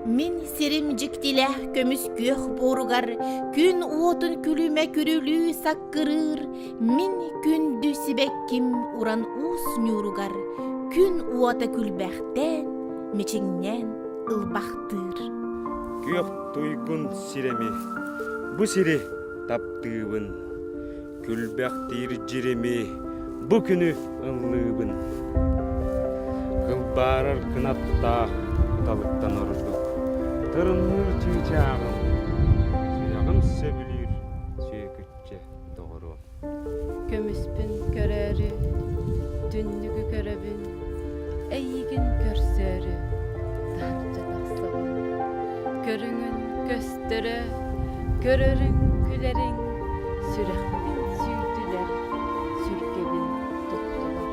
Мин сирим дьиктилээх көмүс күөх буоругар күн уотун күлүмэ күрүлүү саккырыыр, мин күндү сибэкким уран уус ньууругар күн уота күлбэхтээн, мичиҥнээн ылбахтыыр. Күөх туйгун сирэми, бу сири таптыыбын. Күлбэхтиир дьирими бу күнү ыллыыбын. Кылбаарар кынаттаах кыталыктан ордук тырымныыр чыычааҕым, сүрэҕим сөбүлүүр сүөкүччэ доҕоруом. Көмүспүн көрөөрү, түннүгү көрөбүн, эйиигин көрсөөрү таһырдьа тахсабын. Көрүҥүн көстөрө, көрөрүҥ күлэриҥ, сүрэхпин сүүрдүлэр, сүргэбин туттулар.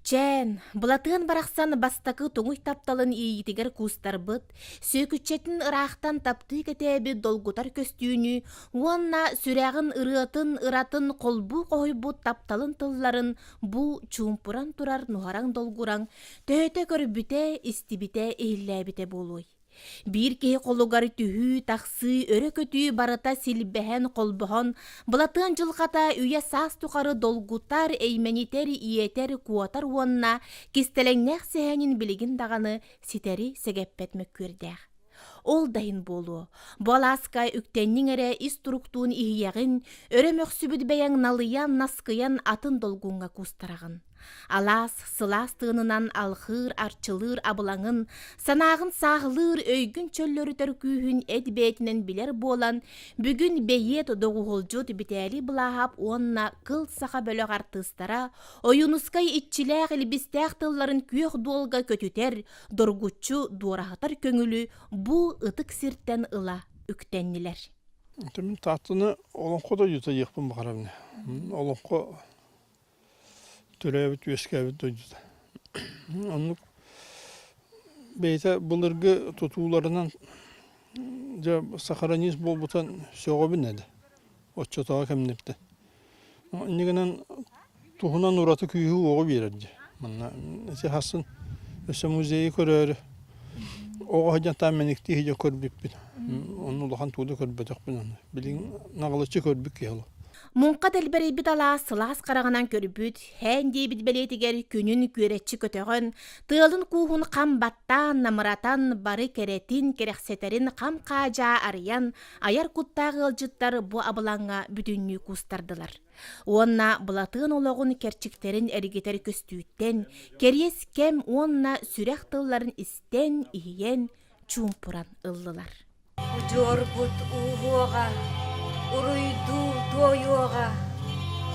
Чээн, Былатыан барахсан бастакы туҥуй тапталын иэйиитигэр куустарбыт, сүөкүччэтин ыраахтан таптыы кэтээбит долгутар көстүүнү уонна сүрэҕин ырыатын ыратын холбуу хоһуйбут тапталын тылларын бу чуумпуран турар нуһараҥ долгураҥ төһөтө көрбүтэ, истибитэ, иһиллээбитэ буолуой? Биир киһи холугар түһүү-тахсыы, өрө көтүү барыта силбэһэн, холбоһон, Былатыан дьылҕата үйэ-саас тухары долгутар, эймэнитэр, иэтэр, куотар уонна кистэлэҥнээх сэһэнин билигин даҕаны ситэри сэгэппэт мөккүөрдээх. Ол да иһин буолуо, бу алааска үктэнниҥ эрэ ис туруктуун иһийэҕин, өрө мөхсүбүт бэйэҥ налыйан, наскыйан атын долгуҥҥа куустараҕын. Алаас сылаас тыынынан алхыыр, арчылыыр абылаҥын, санааҕын сааһылыыр, өйгүн чөллөрүтэр күүһүн эт бэйэтинэн билэр буолан, бүгүн бэйиэт доҕуһуолдьут Битээлий Былааһап уонна Кыл Саха бөлөх артыыстара Ойуунускай иччилээх илбистээх тылларын күөх дуолга көтүтэр, доргуччу дуораһытар көҥүлү бу ытык сиртэн ыла үктэннилэр. Мин Тааттаны олоҥхо дойдута диэхпин баҕарабын. Олоҥхо төрөөбүт үөскээбит дойдута. Оннук бэйэтэ былыргы тутууларынан дьэ сохранить буолбутун сөҕөбүн этэ оччотооҕу кэмнэртэн. Инньэ гынан туһунан ураты күүһү-уоҕу биэрэр дии. Манна ити хасын өссө музейы көрөөрү оҕо сылдьан таам мэниктии сылдьан көрбүппүт. Онно улахан тугу да көрбөтөхпүн аны. Билигин наҕылыччы көрбүт киһи ол. Муҥха дэлбэрийбит алаас сылаас хараҕынан көрбүт, һээн диэбит бэлиэтигэр күнүн күөрэччи көтөҕөн, тыалын кууһун хам баттаан, намыратан, бары кэрэтин, кэрэхсэтэрин хам-хаадьаа арыйан, айар куттаах ыалдьыттар бу абылаҥҥа бүтүннүү куустардылар. Уонна Былатыан олоҕун кэрчиктэрин эргитэр көстүүттэн, кэриэс кэм уонна сүрэх тылларын истэн, иһийэн, чуумпуран ыллылар. Удьуорбут ууһуоҕа, уруйдуу туойуоҕа,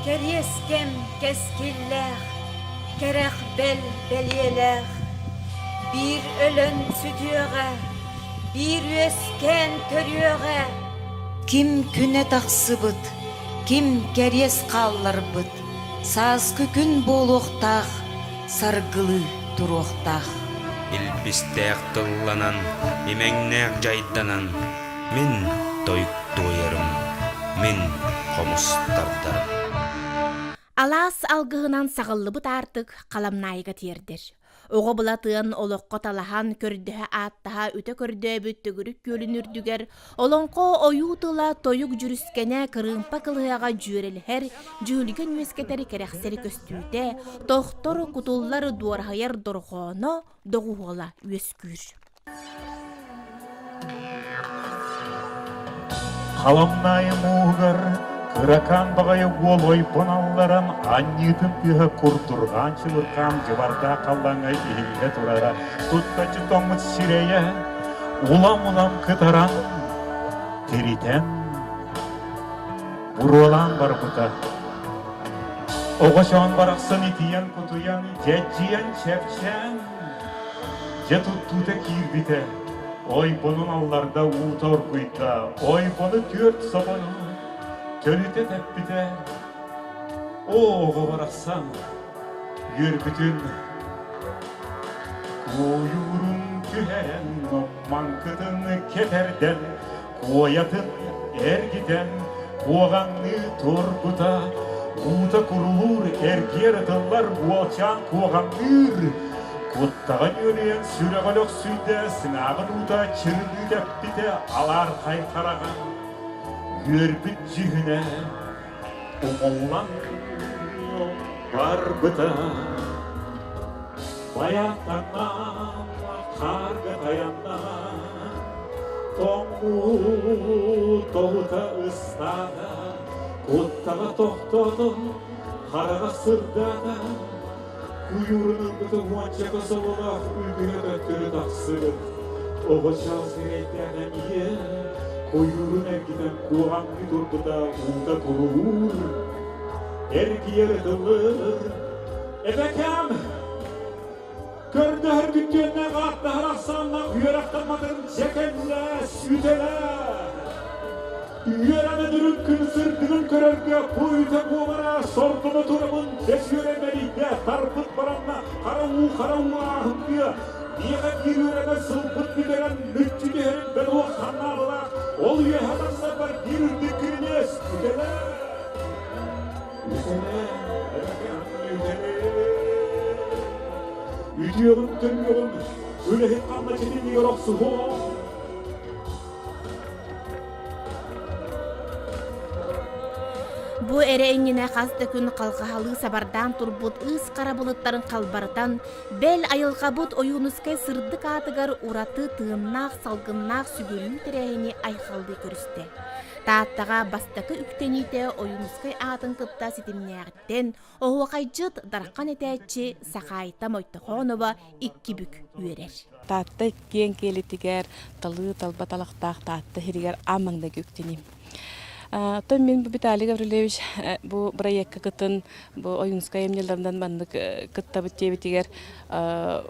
кэриэс кэм кэскиллээх, кэрэх бэл бэлиэлээх, биир өлөн сүтүөҕэ, биир үөскээн төрүөҕэ. Ким күнэ тахсыбыт, ким кэриэс хаалларбыт, сааскы күн буолуохтаах, саргылыы туруохтаах. Илбистээх тылланан, имэҥнээх дьайданан, мин тойук туойарым, мин хомус тардарым. Алаас алгыһынан саҕыллыбыт аартык Халамнаайыга тиэрдэр. Оҕо Былатыан олоххо талаһан, көрдөһө-ааттаһа үтэ көрдөөбүт төгүрүк күөлүн үрдүгэр олоҥхо ойуу тыла тойук дьүрүскэнэ кырыымпа кылыһаҕа дьүөрэлэһэр, дьүһүлгэн үөскэтэр кэрэхсэри көстүүтэ, тохтор, кутуллар, дуораһыйар дорҕооно доҕуһуола үөскүүр. Халамнаайы мууһугар кыракаан баҕайы уол ойбон алларан анньыытын тыаһа курдурҕаан чыбырҕаан дьыбардаах халлааҥҥа иһиллэ турара туттаччы тоҥмут сирэйэ улам-улам кытаран тиритэн буруолаан барбыта. Оҕочоон барахсан итийэн-кутуйан, дьэдьийэн чэпчээн Дьэ туттуута киирбитэ, ойбонун алларда уута оргуйда, ойбону түөрт собону төлүтэ тэппитэ. Оо, оҕо барахсан, үөрбүтүн куойуурун түһэрэн, маҥкытын кэтэрдэн, куойатын эргитэн, куоҕаҥныы турбута, уута курулуур, эргиэр ытыллар уолчаан куоҕаҥныыр. Куттаҕа нүөлүйэн сүрэҕэ өлөхсүйдэ, сыҥааҕын уута чырылыы тэппитэ алаархай хараҕа үөрбүт дьүһүнэ умуллан барбыта. Байааттанна, хаарга тайанна, тоҥуу тоҕута ыстаата, куттаҕа тохтоото, хараҕа сырдаата, куйуурун ылбыта уончака сололоох үгүһэ төттөрү тахсыбыт. Оҕо чаас сирэйдээх эмиэ куйуурун эргитэн куоҕаҥныы турбута уута куруур, эргийэр ытыллыр. Эбэкээм, көрдөһөр күттүөннээх ааттаһар ахсааннаах үөрэхтэмматын дьэ кэллэ, сүтэлэ. Үөрэнэн үрүҥ күн сырдыгын көрөргө бу үтэ буолара сордоно турабын бэс үөрэ мэлийдэ, тарпыт баранна, хара уу хара уу ааһымтыа. Миэхэ биир үөрэнэр сылбыт бүтэрэн мүччү түһэрин бэлуох санаабылаах, ол үөһэ тахсарбар биир үрдүк кирилиэс үтэлэ. Үтүөҕүн төннүөҕүн үлэһит ханна читиннигэр охсуһуо. Бу эрэ иннинэ хас да күн халҕаһалыы сабардаан турбут ыыс хара былыттарын халбарытан, бэл айылҕабыт Ойуунускай сырдык аатыгар ураты тыыннаах салгыннаах сүгүрүү тэрээһини айхаллыы көрүстэ. Тааттаҕа бастакы үктэниитэ Ойуунускай аатын кытта ситимнээҕиттэн оһуохайдьыт Дархан этээччи Сахаайта Мойтохонова икки бүк үөрэр. Таатта киэҥ киэлитигэр талыы талба талахтаах Таатта сиригэр аан маҥнайгы үктэниим. Оттон мин бу Виталий Гаврильевич бу бырайыакка кытын бу Ойуунскай айымньыларынан маннык кыттабыт диэбитигэр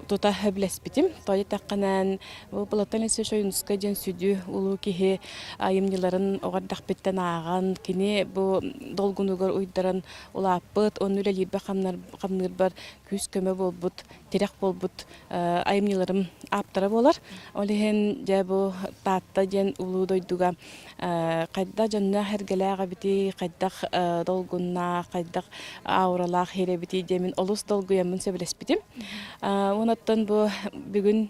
тута сөбүлэспитим. Тоҕо диэтэххинэ Бу Платон Алексеевич Ойуунускай диэн сүдү улуу киһи айымньыларын оҕо эрдэхпиттэн ааҕан, кини бу долгунугар уйдаран улааппыт, уонна үлэлиирбэр хамныырбар күүс-көмө буолбут, тирэх буолбут айымньыларым ааптара буолар. Ол иһин дьэ бу Таатта диэн улуу дойдуга хайдах дьонноох эргэлээх эбитий, хайдах долгуннаах, хайдах ауралаах иһэр эбитий диэмин олус долгуйаммын сөбүлэспитим. Уонна бу бүгүн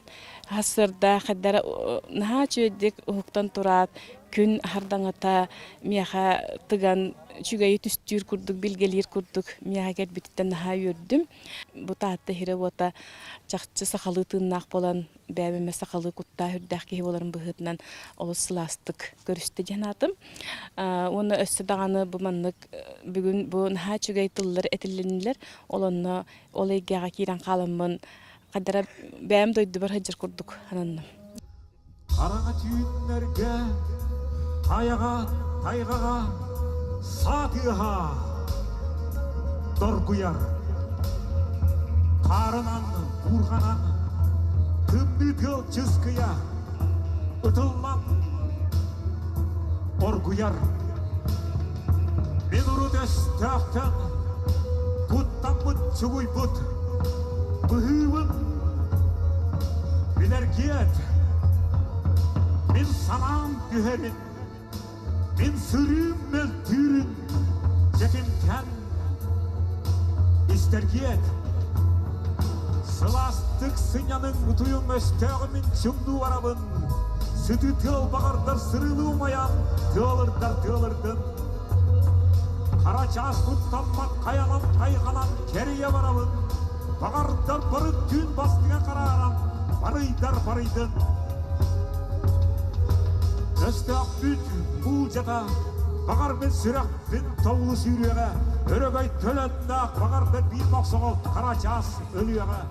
Сарсыарда хайдара наһаа үчүгэйдик уһуктан тураат, күн хардаҥата миэхэ тыган үчүгэйи түстүүр курдук, билгэлиир курдук миэхэ кэлбититтэн наһаа үөрдүм. Бу Таатта иһирэ-уота чахчы сахалыы тыыннаах буолан, бэйэм эмэ сахалыы куттаах үрдээх киһи буоларым быһыытынан олус сылаастык көрүстэ диэн аатым. Уонна өссө даҕаны бу маннык бүгүн бу наһаа үчүгэй тыллар этилиннилэр. Ол онно ол эйгэҕэ киирэн хааламмын Хадара бэйэм дойдубар сылдьар курдук сананным. Хараҥа түүннэргэ хайаҕа, тайҕаҕа саа тыаһа доргуйар. Хаарынан, буурҕанан тымныы тыал чыскыйа ытыллан оргуйар. Мин урут өстөөхтөн куттаммыт чугуйбут быһыыбын билэргиэт мин санаам түһэрин, мин сырыым мөлтүүрүн дьэкимтэн истэргиэт сылаастык сынньаныҥ утуйуҥ өстөөҕү мин чуҥнуу барабын Сытыы тыал баҕардар сырыылыы умайан, тыалырдар тыалырдын. Хара чаас куттаммат хайанан тайҕанан кэрийэ барабын. Баҕардар бары түүн бастыҥа харааран, барыйдар барыйдын. Өстөөхпүт буулдьата, баҕар мин сүрэхпин тобулу сүүрүөҕэ, өрөгөй төлөннөөх баҕардар биир мохсоҕол хара чаас өлүөҕэ.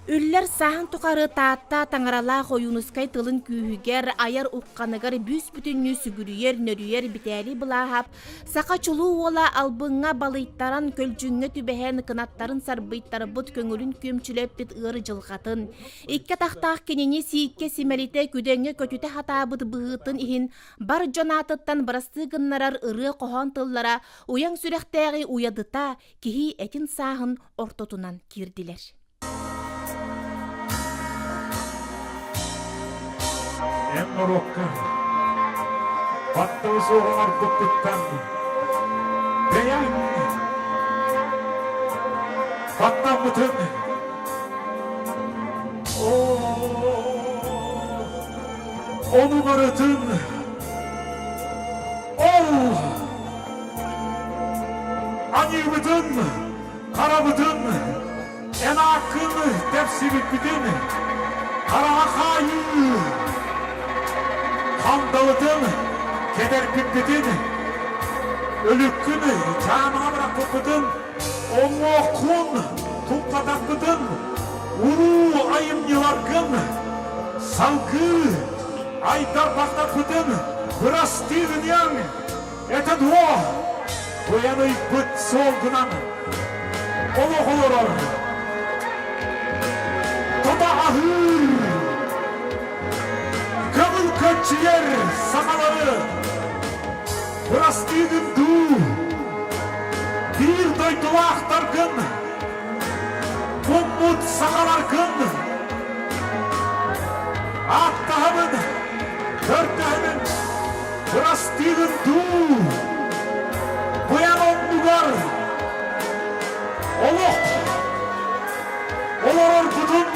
Үллэр сааһын тухары Таатта таҥаралаах Ойуунускай тылын күүһүгэр, айар ухханыгар бүүс-бүтүннүү сүгүрүйэр, нөрүйэр Битээлий Былааһап саха чулуу уола албыҥҥа балыйтаран, көлдьүҥҥэ түбэһэн, кынаттарын сарбыйтарбыт көҥүлүн күөмчүлэппит ыар дьылҕатын, икки атахтаах кинини сииккэ симэлитэ, күдэҥҥэ көтүтэ сатаабыт быһыытын иһин бар дьон аатыттан бырастыы гыннарар ырыа-хоһоон тыллара уйаҥ сүрэхтээҕи уйадыта, киһи этин сааһын ортотунан киирдилэр. Эн норуоккар батталы суох оҥорбуккуттан бэйэҥ баттаммытын. Ону барытын ол аньыыбытын, харабытын, эн ааккын тэпсибиппитин хараҕа хаайыы хандалытын кэтэрпиппитин, өлүккүн дьаамаҕа бырахпыппытын Оҥооххун туппатахпытын, улуу айымньыларгын салгыы айдарбахтаппытын бырастыы гыныаҥ этэ дуо? Быйан ыйбыт суолгунан олох олорор, тото аһыыр, көҥүл көччүйэр сахалары Бырастыыгын дуу, биир дойдулаахтаргын, муммут сахаларгын ааттаһабын, көрдөһөбүн, бырастыыгын дуу, быйан оннугар олох олорорбутун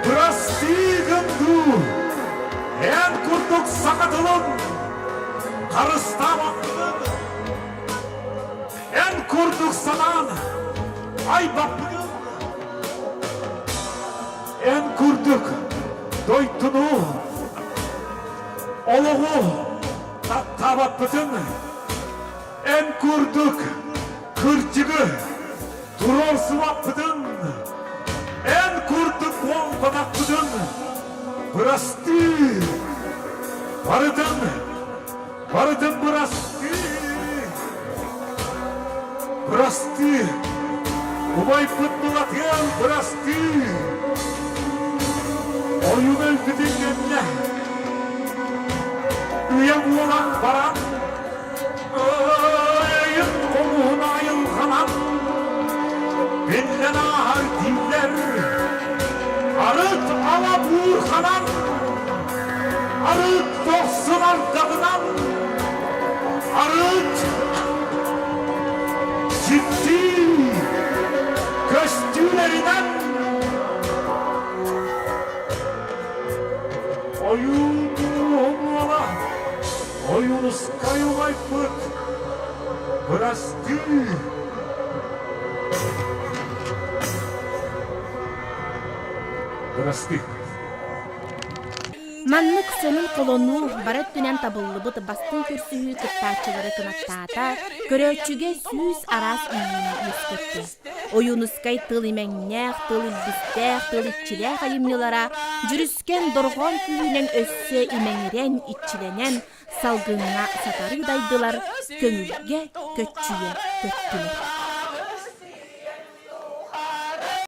Бырастыы дуу, эн курдук саха тылын харыстаабаппытын, эн курдук санаан айбаппытын, эн курдук дойдуну, олоҕу таптаабаппытын, эн курдук кырдьыгы туруорсубаппытын, эн курдук буолбатахпытын бырастыы, барытын, барытын бырастыы, бырастыы, убайбыт Былатыан бырастыы, ойун өлбүтүн кэннэ үйэ буолан баран Өйүн хомуһун айылҕанан биллэн ааһар дииллэр. Арыт ала буурханан, арыт дохсун ардаҕынан, арыт дьикти көстүүлэринэн ойуун уола Ойуунускай убайбыт, бырастыы! Бырастыы. Маннык сонун холонуу бары өттүнэн табыллыбыт бастыҥ көрсүһүү кыттааччылары кынаттаата, көрөөччүгэ сүүс араас иэйиини үөскэттэ. Ойуунускай тыл имэҥнээх, тыл илбистээх, тыл иччилээх айымньылара дьүрүскэн дорҕоон күүһүнэн өссө имэҥирэн, иччилэнэн, салгыҥҥа сатарыы дайдылар, көҥүлгэ көччүйэ көттүлэр.